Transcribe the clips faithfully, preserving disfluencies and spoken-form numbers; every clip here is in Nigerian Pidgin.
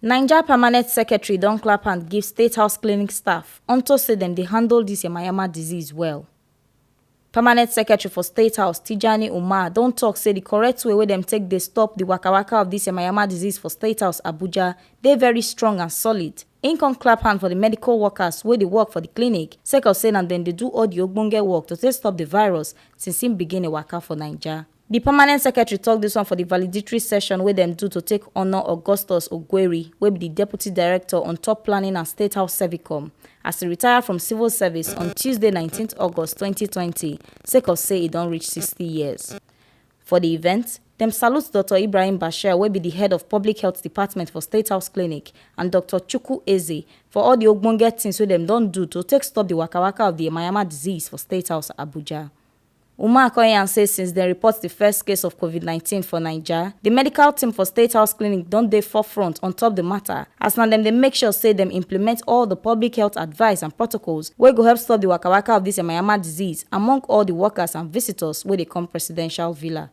Naija permanent secretary don clap hand give State House clinic staff unto say dem dey handle this yamayama disease well. Permanent secretary for State House, Tijani Umar, don talk say the correct way wey dem take dey stop the waka waka of this yamayama disease for State House, Abuja, dey very strong and solid. Im come clap hand for the medical workers wey dey work for the clinic, sake of say na dem dey do all the ogbonge work to take stop the virus since im begin e waka for Naija. The permanent secretary talk this one for the valedictory session wey dem do to take honour Augustus Ogweri, wey be the deputy director on top planning and State House Servicom, as he retire from civil service on Tuesday, nineteenth August twenty twenty, sake of say he don reach sixty years. For the event, dem salute Doctor Ibrahim Bashir, wey be the head of public health department for State House Clinic, and Doctor Chukwu Eze for all the ogbonge things wey dem don do to take stop the waka waka of the yamayama disease for State House, Abuja. Umar Koyan say since dem report the first case of COVID nineteen for Naija, the medical team for State House Clinic don dey forefront on top the matter, as na dem dey make sure say dem implement all the public health advice and protocols wey go help stop the waka waka of this yamayama disease among all the workers and visitors wey dey come presidential villa.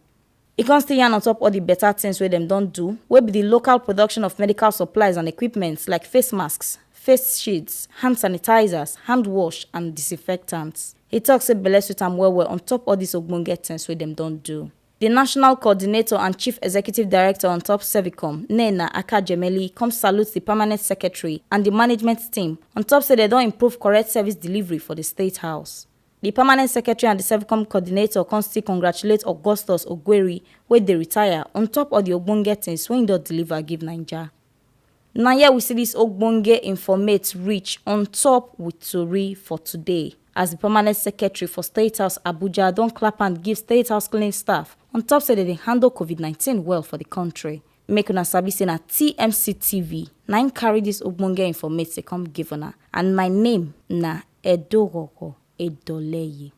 E come still yarn on top all the better things wey dem don do, wey be the local production of medical supplies and equipment like face masks, face shields, hand sanitizers, hand wash and disinfectants. He talk say belle sweet am well well on top all these ogbonge things wey dem don do. The national coordinator and chief executive director on top Servicom, Nena Akajemeli, come salute the permanent secretary and the management team on top say they don improve correct service delivery for the State House. The permanent secretary and the Servicom coordinator come still congratulate Augustus Ogweri wey dey retire on top all the ogbonge things wey he don deliver give Naija. Na here we see this ogbonge informate reach on top with tori for today, as the permanent secretary for State House, Abuja, don clap hand give State House clinic staff on top say they dey handle COVID nineteen well for the country. Make una sabi say na T M C T V na im carry this ogbonge informate come give una, and my name na Edoroko Edoleye.